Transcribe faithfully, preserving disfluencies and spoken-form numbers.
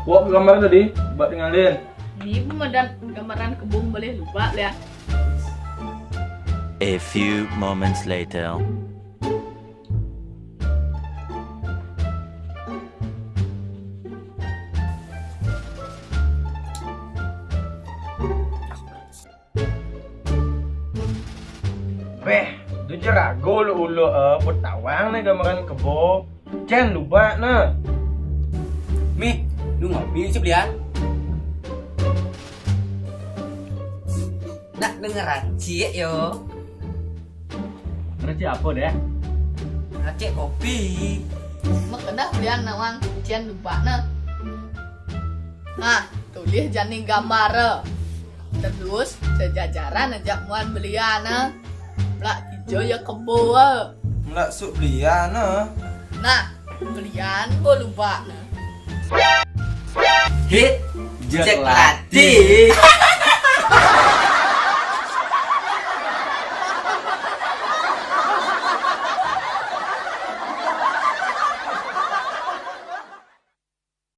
Wak gambar tadi, bak tingalin. Ni pemedan gambaran kebun boleh lupa ya. A few moments later. Beh, tu jerago uluk-uluk eh, betawang ni gambaran kebo. Jan lubak nah. Mi, lu ngopi ni belian? Nak dengar racik yo. Racik apa deh? Racik kopi. Mak kena belian nawang jan lubak nah. Nah, tulis jani gambar. Terus sejajaran ajak muan belian nah. Pelak ijo ya kebo. Melak suk belian nah. Nah, belian bo lubak nah. Hit, Jack Jack Latih.